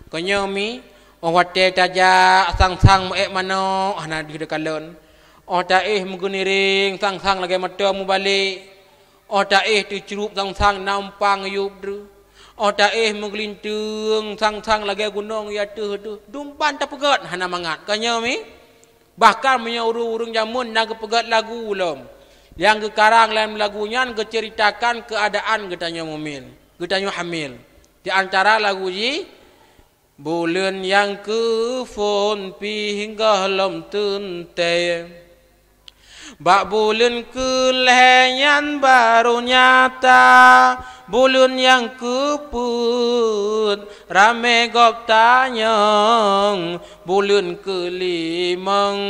Keunyoe mi, óh watée tajak sang-sang meu-ék manok, hana deuh teukalon. Óh taéh meugeuniréng sang-sang lagée moto mubalek. Óh taéh teucrueb sang-sang na umpang yueb dreuh. Óh taéh meugeulinteung sang-sang lagée gunong ya teuh-teuh. Dumpan tapeugét hana mangat. Keunyoe mi? Bahkan meunyoe ureuëng-ureuëng jameun na geupeugét lagu lom, nyang geukarang lam lagu nyan geuceuritakan keuadaan geutanyoe mumin, geutanyoe hamil. Di antara lagu jih, Buleuen nyang keu phon pih gohlom teuntée. Bak buleuen keu lhée nyan barô nyata, buleuen nyang keu peuet ramé gob tanyong, buleuen keu limong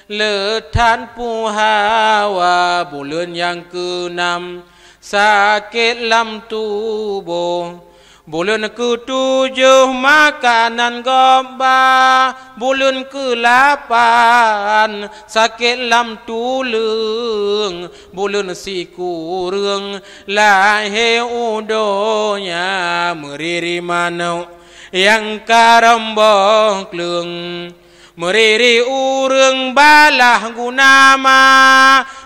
le that puhawa, buleuen nyang keu nam sakét lam tuboh. Buleuen keu tujoh makanan gob ba, buleuen keu lapan sakét lam tuleueng, buleuen sikureueng lahé u donya meuriri manok nyang kareueng boh kleueng. Meuriri ureuëng balah guna ma,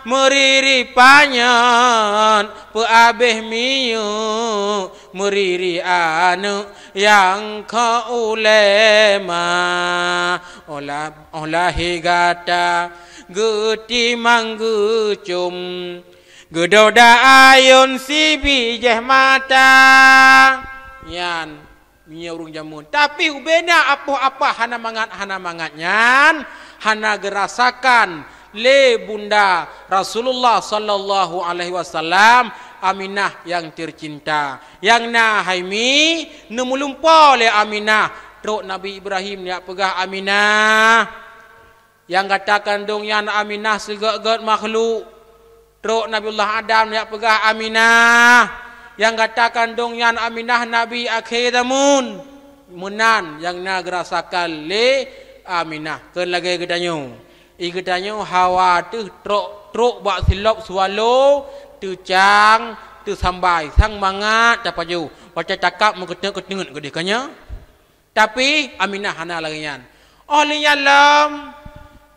meuriri panyöt peuabéh minyeuk, meuriri aneuëk nyang keu ulée ma. Óh la-, óh lahé gata geutimang geucom, geudoda ayôn sibijéh mata. Nyan Meunyoe ureuëng jameun. Tapi ubena apoh apah hana mangat, hana mangat nyan, hana geurasakan lé Bunda Rasulullah sallallahu alaihi wasallam, Aminah nyang teucinta. Nyang na hai mi, neumeulumpoe lé Aminah, trok Nabi Ibrahim jak peugah, "Aminah, nyang gata kandong nyan Aminah sigeut-geut makhluk." Trok Nabiullah Adam jak peugah, "Aminah, nyang gata kandong nyan Aminah nabi akhé zameun." Meunan nyang na geurasakan lé Aminah. Keu lagée geutanyoe. I geutanyoe hawa teuh trok, trok bak silop swallow, teucang, teusambai, sang mangat tapajoh. Watée takab meukeuteuk-keuteuk geudeh ka nyoe. Tapi Aminah hana lagée nyan. Óh lheueh nyan lom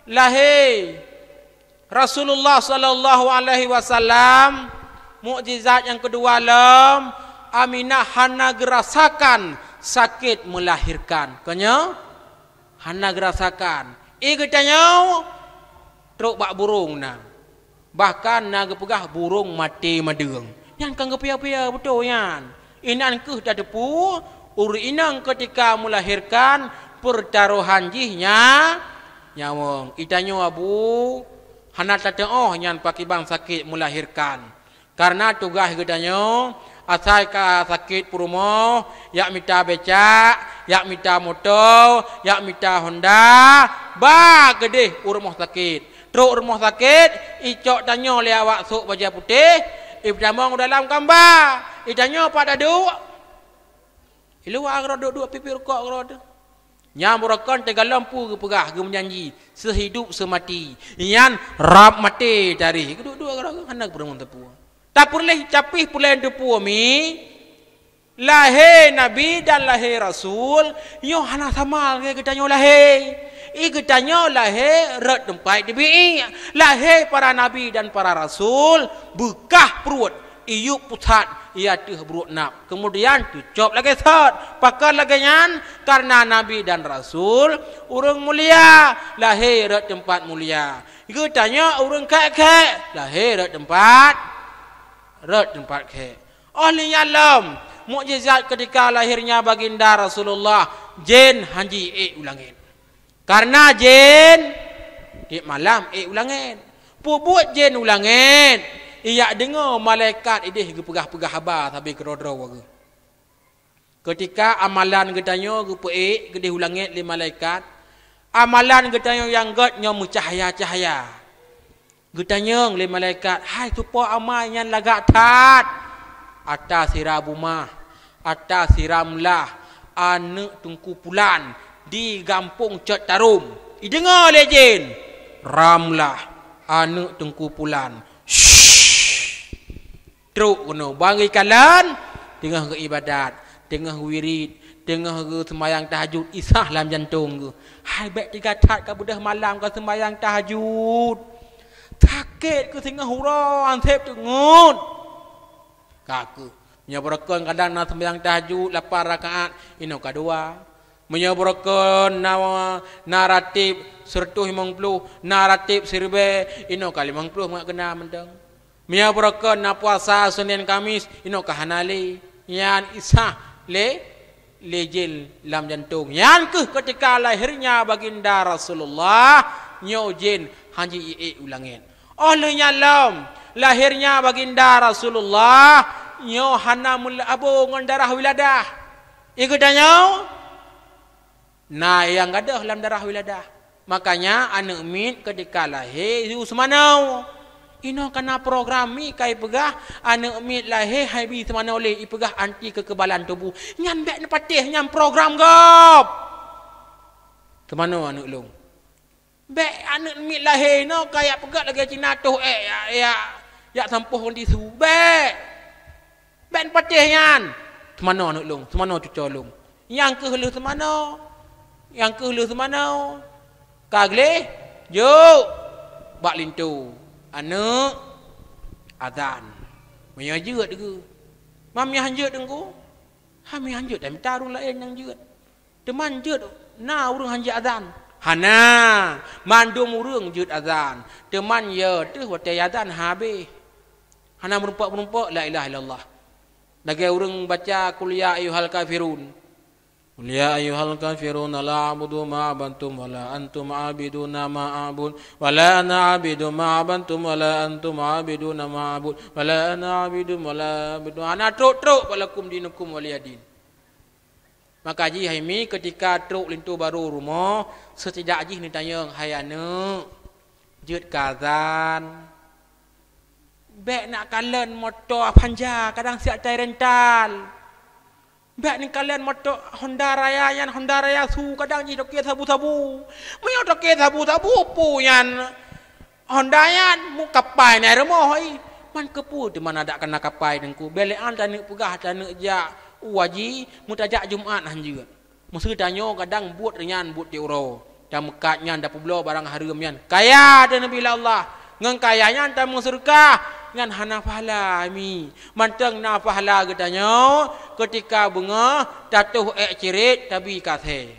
lahé Rasulullah sallallahu alaihi wasallam, mukjizat nyang keudua lom, Aminah hana geurasakan sakét meulahérkan. Ka nyoe? Hana geurasakan. I geutanyoe trok bak burông na. Bahkan na geupeugah burông maté madeueng. Nyan ka geupiya-piya beutôi nyan. Inan kheueh tateupeue, ureuëng inong keutika meulahérkan peutarohan jih nya-, nyawöng. I tanyoe Abu, hana tateuoh nyan pakriban sakét meulahérkan. Kareuna tugaih geutanyoe, asai ka sakét peurumoh, jak mita becak, jak mita moto, jak mita honda, ba keudeh u rumoh sakét. Trok rumoh sakét, icok tanyoe lé awak sôk bajée putéh, ipeutamong u dalam kamba, itanyoe pat taduek. Iluwa keudroe duek-duek pipéh rukok keudroe teuh. Nyang beurokon teugalom peue geupeugah, geumeujanji, seuhidop seumati. Nyan rab maté taréh. Geuduek-duek keudroe hana geupeureumeun teupeue. Tapeureuleh capéh peureulée teupeue mi, lahé Nabi dan lahé Rasul, nyoe hana sama lagée geutanyoe lahé. I geutanyoe lahé rot teumpat teubiet, lahé para nabi dan para rasul, beukah pruet, iyup pusat, i ateueh bruek nab. Keumudian teucôb lagée sot. Pakon lagée nyan? Kareuna nabi dan rasul ureuëng mulia, lahé rot teumpat mulia. Geutanyoe ureuëng khék-khék, lahé rot teumpat, rot teumpat khék. Óh lheueh nyan lom, mukjizat keutika lahirnya baginda Rasulullah, jén han ji ék u langét. Kareuna jén tieb malam ék u langét. Peubuet jén u langét, ijak deungoe malaikat idéh geupeugah-peugah haba sabe keudroe-droe geuh. Keutika amalan geutanyoe geupeuék geudéh u langét lé malaikat, amalan geutanyoe nyang gét nyoe meucahya-cahya. Geutanyong lé malaikat, "Hai, soe po amai nyan lagak that?" "Ata sira Bumah, ata si Ramlah, aneuëk Teungku Pulan di gampông Cot Tarom." Ideungoe lé jén, "Ramlah, aneuëk Teungku Pulan." Shh! Trok keunoe, ban geukalon, teungoh geuibadat, teungoh geuwirit, teungoh geuseumayang tahajud, isah lam jantong geuh. Hai, bék teuga that ka beudôh malam ka seumayang tahajud. Sakét keu singoh uroe, han sép teungeut. Ka keuh. Meunyoe beureukeun kadang na seumayang tahajud lapan rakaat, inoe ka dua. Meunyoe beureukeun na, na ratib sireutôh limong ploh, na ratib siribée, inoe ka limong ploh mangat keunam mantong. Meunyoe beureukeun na puasa Senin Kamis, inoe ka hana lé. Nyan isah lé, lé jén lam jantong. Nyan keuh keutika lahirnya baginda Rasulullah, nyoe jén han ji ék u langét. Óh lheueh nyan lom, lahirnya baginda Rasulullah, nyoe hana meulabo ngon darah wiladah. I geutanyoe na nyang gadôh lam darah wiladah. Makanya aneuëk miet keutika lahé yue seumanoe. Inoe kana program mi ka ipeugah, aneuëk miet lahé han ibi seumanoe lé, ipeugah anti kekebalan tubuh. Nyan bék neupatéh, nyan program gob. Seumanoe aneuëk lôn. Bék aneuëk miet lahé inoe ka jak peugét lagée Cina toh ék jak, jak, jak sampôh ngon tisu. Bék! Bék neupatéh nyan! Seumanoe aneuëk lôn, seumanoe cucoe lôn. Nyang keuh lheueh seumanoe, nyang keuh lheueh seumanoe. Ka gleh, jok bak linto. Aneuëk, azan. Meunyoe jeuet geuh. Mam nyan han jeuet Teungku? Hami han jeuet, dan mita ureuëng laén nyang jeuet. Teuman jeuet na ureuëng han jiazan? Hana, mandum ureuëng jeuet azan. Teuman ya teuh watée azan habéh. Hana meurumpok-meurumpok la ilaha illallah. Lagée ureuëng baca, "Qul ya ayyuhal kafirun." "Qul ya ayyuhal kafirun, la a'budu ma a'badtum, wa la antum 'abiduna ma a'bud, wa la ana 'abidu ma 'abadtum, wa la antum 'abiduna ma a'bud, wa la ana 'abidun wa la a'budu." Hana trok-trok, "Wa lakum dinukum waliyadin." Maka jih hai mi keutika trok linto barô rumoh, seutidak jih neutanyong, "Hai aneuëk, jeuet ka azan?" Bék neukalon moto Avanza, kadang siat tai rental. Bék neukalon moto Honda Raya nyan, Honda Raya su, kadang jih toke sabu-sabu. Meunyoe toke sabu-sabu, peue nyan? Honda nyan mu kapai na rumoh, ai. Man keupeue teuma adak kana kapai Teungku? Bék lé an taneuk peugah taneuk jak u haji, meutajak Jumat han jeuet. Meuseuti tanyoe kadang buet nyan buet tiep uroe. Tameukat nyan, tapeubloe barang hareuem nyan. Kaya teuh Nabi Allah. Ngon kaya nyan tameuseudeukah, nyan hana pahala mi. Mantong na pahala geutanyoe keutika beungoh tatoh ék cirét tabi kasée.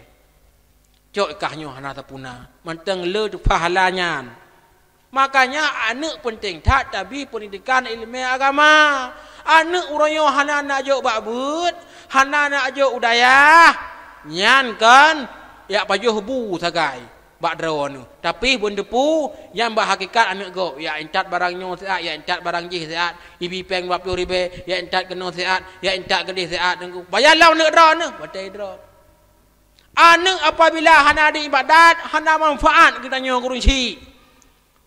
Cok kah nyoe hana tapuna, mantong le pahala nyan. Makanya aneuëk peunteng that tabi peundidikan iéleumé agama. Aneuëk uroe nyoe hana na jok bak beuet, hana na jok u dayah, nyan kon jak pajoh bu sagai bak droeneuh. Tapi beuneupu nyan bak hakikat aneuëk gob, jak intat barang nyoe siat, jak intat barang jih siat, ibi péng dua ploh ribée, jak intat keunoe siat, jak intat keudeh siat, Teungku. Baya lom aneuëk droeneuh, watée droe. Aneuëk apabila hana diibadat, hana manfaat geutanyoe gurunci.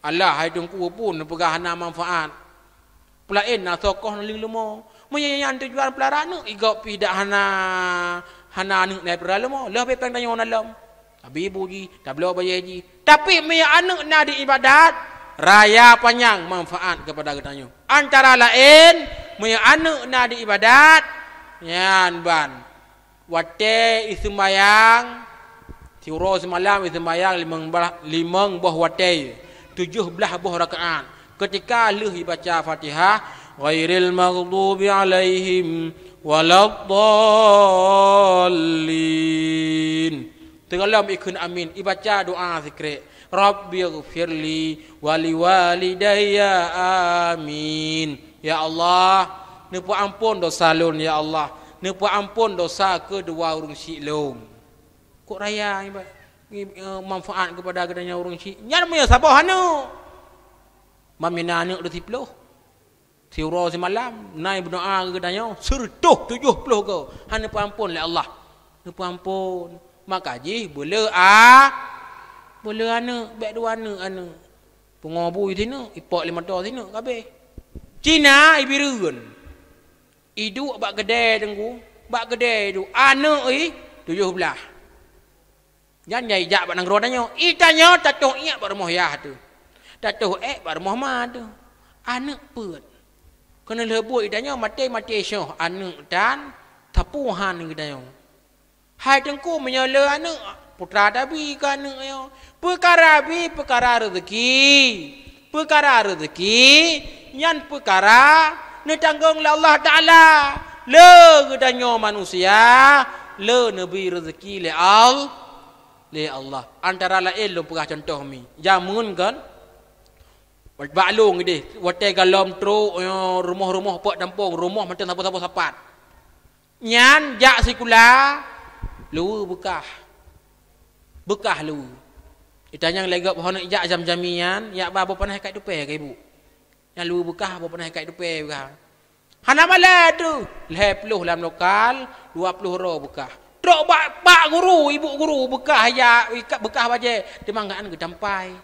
Alah, hai Teungku, peue neupeugah hana manfaat? Peulaén na soe koh naleueng leumo. Meunyoe nyan tujuan peulara aneuëk, igob pih dak hana, hana aneuëk na peulara leumo. Lheueh péng tanyoe na lom. Tabi bu jih, tabloe bajée jih. Tapi meunyoe aneuëk na diibadat, raya panyang manfaat keupada geutanyoe. Antara laén, meunyoe aneuëk na diibadat, nyan ban. Watée iseumayang, Siuroe simalam iseumayang limong blah, limong boh watée, tujoh blaih boh rakaat. Keutika lheueh ibaca Fatihah, "Ghairil maghdubi 'alaihim waladdallin." Teugalom ikheun amin, ibaca doa sikrek, "Rabbighfirli wa liwalidayya, amin." Ya Allah, neupeuampon dosa lôn, ya Allah. Neupeuampon dosa keudua ureuëng syik lôn. Kok raya iba-, i-, eh, manfaat keupada geutanyoe ureuëng syik. Nyan meunyoe saboh aneuëk. Mam hina aneuëk dua siploh. Siuroe simalam, na iba doa keu geutanyoe, seureutôh tujoh ploh goe. Hana neupeuampon lé Allah. Neupeuampon. Maka jih beuleu a-, beuleu aneuëk, bék dua aneuëk aneuëk. Pungo bui sineuk, ipok lé moto sineuk, ka abéh. Cina ibireuen. Iduek bak keudè teungku, bak keudè iduek. Aneuëk i tujoh blaih. Nyan nyang ijak bak nanggroe tanyoe. Itanyoe tatoh iék bak rumoh yah teuh. Tatoh ék bak rumoh ma teuh. Aneuëk peuet. Keuneulheueh buet itanyoe maté-maté shoh aneuëk tan, sapeue han geutanyoe. Hai teungku, meunyoe le aneuëk, putra tabi keu aneuëk nyoe. Peukara bi, peukara rezeki. Peukara rezeki, nyan peukara neutanggong lé Allah Taala. Le geutanyoe manusia, le neubi rezeki lé Al-, lé Allah. Antara laén lôn peugah cuntoh mi. Jameun kan, bak lôn ideh, watée galom trok, nyoe, rumoh-rumoh pok tampong, rumoh mantong saboh-saboh sapat. Nyan jak sikula, luweue beukah. Beukah luweue. Itanyong lé gob, "Ho neuk jak jam-jami nyan?" "Jak ba boh panaih kait tupée keu ibu." Nyan luweue beukah, boh panaih kait tupée beukah. Hana malée teuh, lhée ploh lam lokal, dua ploh droe beukah. Trok bak, bak guru, ibu guru beukah, ya, ikat beukah bajée, teuma gobnyan geutampai.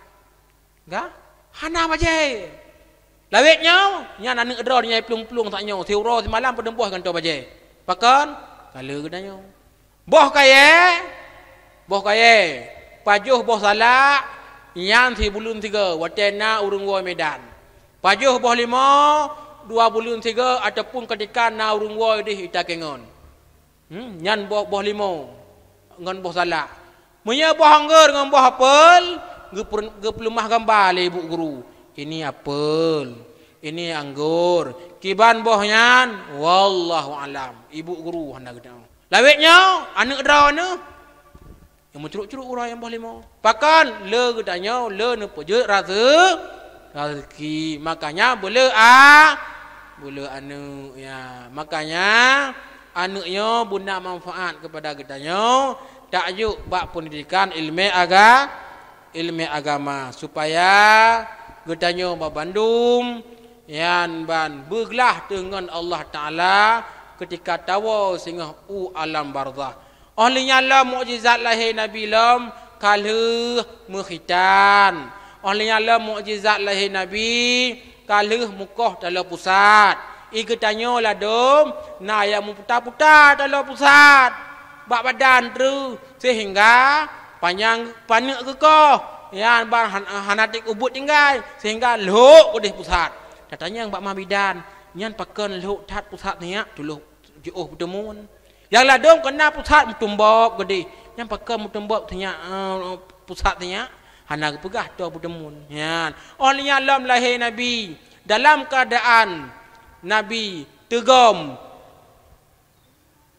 Ka? Hana bajée. Lawét nyoe, nyan aneuëk droe nyang plueng-plueng sak nyoe, siuroe simalam peuneumboh gantoe bajée. Pakon? Ka le geutanyoe. Boh kayée, boh kayée, pajoh boh salak, nyan sibuleuen sigoe, watée na ureuëng woe Medan. Pajoh boh limo, dua buleuen sigoe, ataupun keutika na ureuëng woe dih i Takengon. Hmm, nyan boh, boh limo ngon boh salak. Meunyoe boh anggor ngon boh apel, geupeu-, geupeuleumah gamba lé ibu guru. Ini apel, ini anggor. Kiban boh nyan, wallahu alam. Ibu guru hana geutanyoe. Lawét nyoe, aneuëk droeneuh. Nyang meucuruk-curuk uroe nyang boh limo. Pakon? Le geutanyoe, le neupeujeuet raze-, rezeki. Makanya beuleu a-, beuleu aneuëk, ya. Makanya aneuëk nyoe beuna manfaat keupada geutanyoe, tajok bak peundidikan iéleumé aga-, iéleumé agama, supaya geutanyoe babandum nyan ban beuglah teuh ngon Allah Taala keutika tawoe singoh u alam barzakh. Óh lheueh nyan lom mukjizat lahé Nabi lom ka lheueh meukhitan. Óh lheueh nyan lom mukjizat lahé Nabi ka lheueh mukoh taloe pusat. I geutanyoe ladôm na nyang meuputa-puta taloe pusat bak badan treuk, seuhingga panyang paneuk geukoh, nyan ban han-, hana tieb ubeuet tinggai, seuhingga lhok keudeh pusat. Tatanyong bak ma bidan, nyan pakon lhok that pusat nyak tuloh jiôh peuteumun. Nyang ladôm keunan pusat meutumbôb keudeh. Nyan pakon meutumbôb teunyak, eh, pusat teunyak? Hana geupeugah toh peuteumun. Nyan. Óh lheueh nyan lom lahé Nabi, dalam keuadaan Nabi teugom,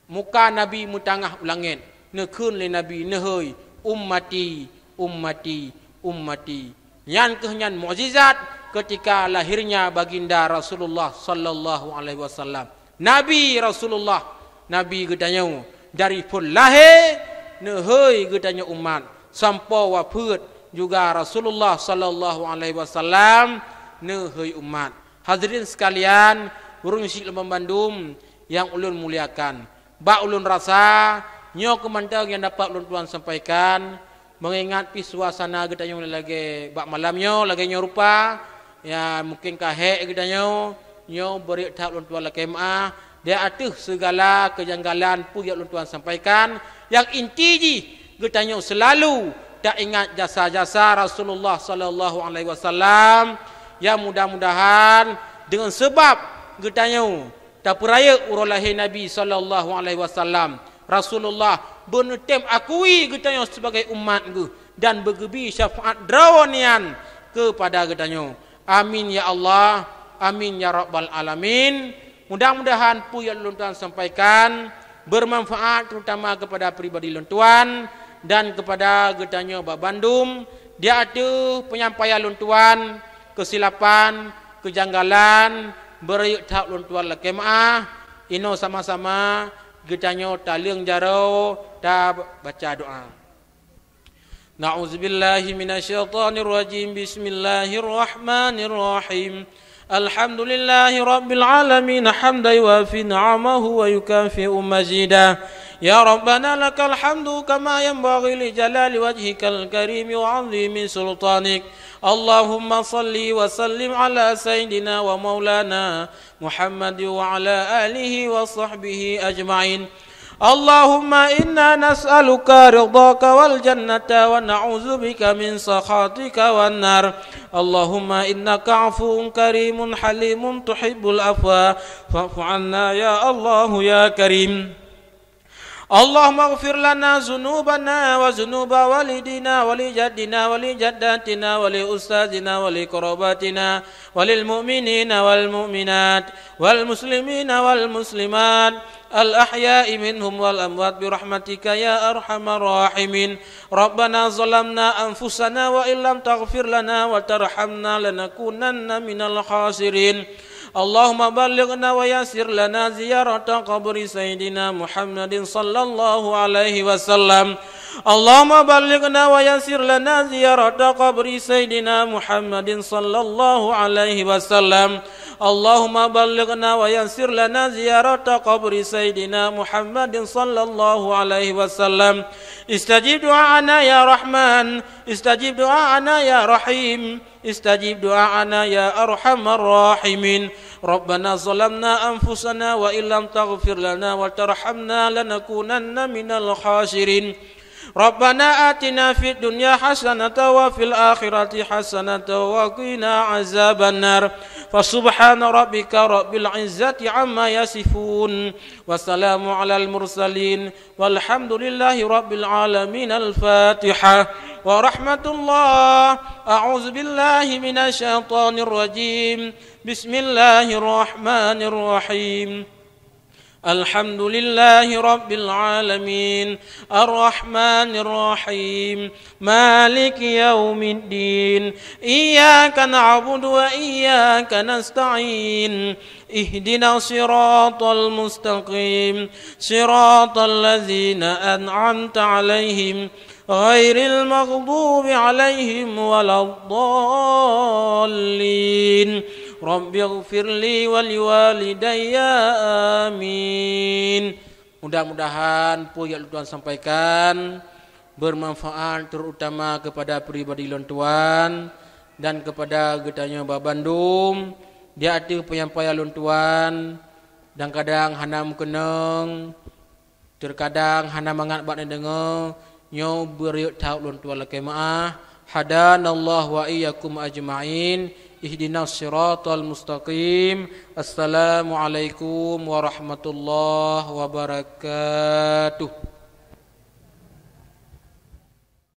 muka Nabi meutangah u langét, neukheun lé Nabi, "Neuhôi, ummati, ummati, ummati." Nyan kheueh nyan mukjizat keutika lahirnya Baginda Rasulullah sallallahu alaihi wasallam. Nabi Rasulullah, Nabi geutanyoe, dari phon lahé neuhôi geutanyoe umat, sampoe wafeuet juga Rasulullah sallallahu alaihi wasallam neuhôi umat. Hadirin sekalian, ureuëng syik lôn bandum nyang ulôn muliakan. Bak ulôn rasa, nyoe kheueh mantong nyang dapat ulôn tuan sampaikan. Meungingat pih suasana geutanyoe lagée bak malam nyoe, lagée nyoe rupa, ya, mungken ka hék geutanyoe, nyoe beureuek that ulôn tuan lakée meuáh, di ateueh segala kejanggalan peue nyang ulôn tuan sampaikan. Nyang inti jih, geutanyoe seulalu taingat jasa-jasa Rasulullah sallallahu alaihi wasallam, nyang mudah-mudahan deungon sabab geutanyoe tapeurayeuk uroe lahé Nabi sallallahu alaihi wasallam, Rasulullah beuneutem akui geutanyoe sibagai umat Geuh dan beugeubi syafaat droe nyan keupada geutanyoe. Amin ya Allah, amin ya rabbal alamin. Mudah-mudahan peue nyang lôn tuan sampaikan bermanfaat, terutama kepada pribadi lôn tuan dan kepada geutanyoe bak bandum, di ateueh penyampaian lôn tuan keusilapan, keujanggalan, beurayeuk that lôn tuan lakée meu'ah. Inoe sama-sama geutanyoe taleueng jaroe, tabaca doa. Na'udzubillahi minasyaitonirrajim. Bismillahirrahmanirrahim. Alhamdulillahi rabbil alamin, hamdan yuwafi ni'amahu wa yukafi'u mazidah. Ya Rabbana, lakal hamdu kama yanbaghi li jalali wajhikal karimi wa 'azimi sultanik. Allahumma salli wa sallim ala sayyidina wa maulana Muhammad wa ala alihi wa sahbihi ajma'in. Allahumma inna nas'aluka ridhaka wal jannata wa na'udzubika min sakhatika wan nar. Allahumma innaka 'afuwun karimun halimun tuhibbul 'afwa fa'fu 'anna ya Allahu ya Karim. Allahumma ighfir lana dzunubana wa dzunuba walidina wa li jaddina wa li jaddatina wa li ustadzina wa li qarabatina wa lil mu'minina wal mu'minat wal muslimina wal muslimat al ahya'i minhum wal amwat bi rahmatika ya arhamar rahimin. Rabbana zalamna anfusana wa illam taghfir lana wa tarhamna lanakunanna minal khasirin. Allahumma ballighna wa yassir lana ziyarata qabri Sayyidina Muhammadin sallallahu alaihi wasallam. Allahumma ballighna wa yassir lana ziyarata qabri Sayyidina Muhammadin sallallahu alaihi wasallam. Allahumma ballighna wa yassir lana ziyarata qabri Sayyidina Muhammadin sallallahu alaihi wasallam. Istajib du'aana ya Rahman, istajib du'aana ya Rahim. Istajib du'aana ya arhamar rahimin. Rabbana zalamna anfusana wa illam taghfir lana wa tarhamna lanakunanna minal khasirin. Rabbana atina fid dunya hasanatan wa fil akhirati hasanatan wa qina azabannar. Fa subhana rabbika rabbil izzati amma yasifun. Wa salamun alal mursalin. Walhamdulillahi rabbil alamin. Al-Fatihah. Wa rahmatullah. A'udzubillahi minasyaitonirrajim. Bismillahirrahmanirrahim. Alhamdulillahi rabbil alamin. Arrahmanirrahim. Maliki yaumiddin. Iyyaka na'budu wa iyyaka nasta'in. Ihdinas siratal mustaqim, siratal ladzina an'amta 'alaihim, ghairil maghdubi 'alaihim waladdallin. Rabbighfirli wa liwalidayya. Amin. Mudah-mudahan peue nyang lôn tuan sampaikan bermanfaat, terutama kepada pribadi lôn tuan dan kepada geutanyoe bak bandum. Di ateueh penyampaian lôn tuan, kadang-kadang hana meukeunong, terkadang hana mangat bak neudeungoe, nyoe beurayeuk that lôn tuan lakée meu'ah. Hadanallahu wa iyyakum ajma'in. Ihdinas siratal mustaqim. Assalamualaikum warahmatullahi wabarakatuh.